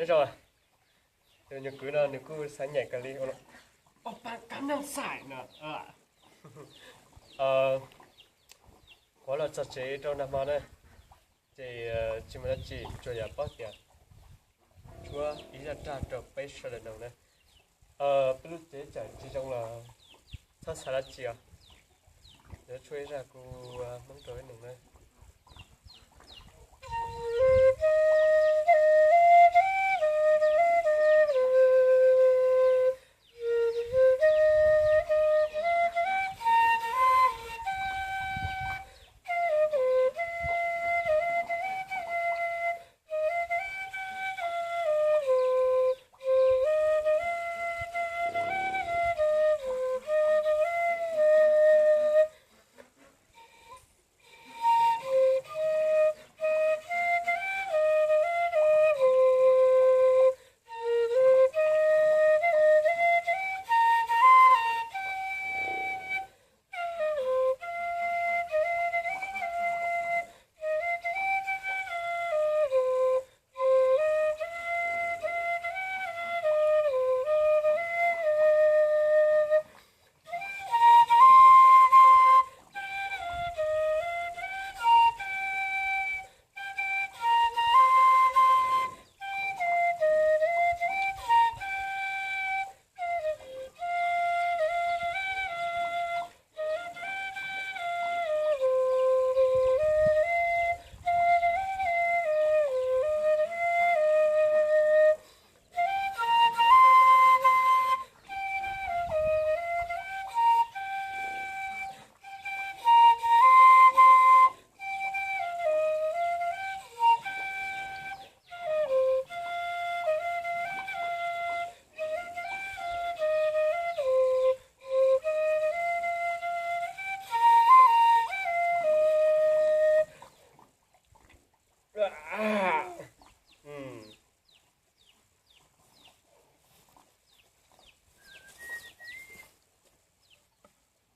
Nyob zoo, tus nyuag kwv no nws kuj xav nyaim kawg li. Ua pa kab neeg xaim no. Kuv los txog tsev rau nag hmo na, ces tsis muaj dab tsi, tsuas yog paub tias tshuab ib zaj raj rau peb sawv daws mloog na. Peb lub tsev txawm tsis zoo los txhob xav dab tsi os. Yuav tshuab ib zaj kuv hmoob rau peb mloog na.